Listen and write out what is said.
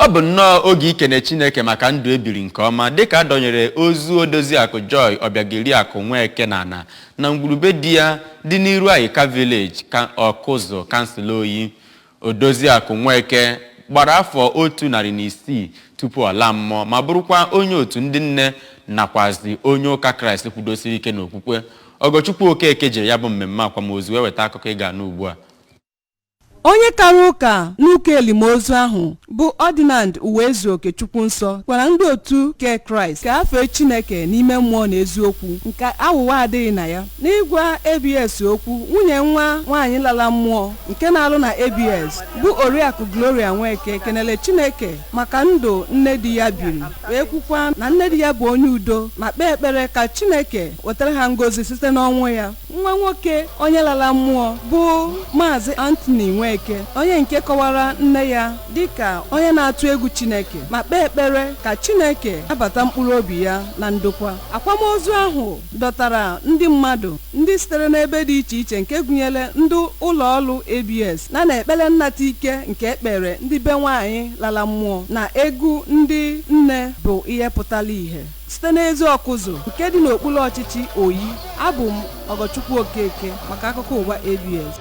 Ọ bụ nnọọ oge ikene Chineke maka ndụ ebiri nke ọma, dịka a dọnyere ozu Odoziakụ Joy Ọbịageliakụ Nweke na ana na ngwurube di ya dị n'iru Ayika Village ka Ọkụzụ, kansụl Oyi. Odoziakụ Nweke gbara afọ 106 tupu ọ laa mmụọ, ma bụrụkwa onye otu ndị nne nakwazi onye ụka Kraịst kwudosiri ike n'okwukwe. Ọgọchukwu Okeke jere ya bụ mmemme akwamozu wee weta akụkọ ị ga-anụ ugbu a. Onye kara ụka n'ụka elimozu ahụ bụ Ordinand Uwezuoke Chukwunsọ gwara ndị otu ke Kraịst ka a fee Chineke n'ime mmụọ na eziokwu, nke aghụghọ adịghị na ya. N'ịgwa ABS okwu, nwunye nwa nwaanyị lala mmụọ nke na-alụ na ABS bụ Oriakụ Gloria Nweke kenele Chineke maka ndụ nne di ya biri, wee kwukwa na nne di ya bụ onye udo, ma kpee ekpere ka Chineke wetara ha ngozi site n'ọnwụ ya. Nwa nwoke onye lala mmụọ bụ Maazị Anthony Nweke, onye nke kọwara nne ya dịka onye na-atụ egwu Chineke, ma kpee ekpere ka Chineke nabata mkpụrụ obi ya na ndokwa. Akwamozu ahụ dọtara ndị mmadụ ndị sitere n'ebe dị iche iche, nke gụnyere ndị ụlọ ọrụ ABS, na ekpere nnata ike nke ekpere ndị be nwaanyị lala mmụọ na egwu ndị nne bụ ihe pụtara ìhè. Site n'ezi Ọkụzụ nke dị n'okpuru ọchịchị Oyi, abụ m Ọgọchukwu Okeke maka akụkọ ụwa ABS.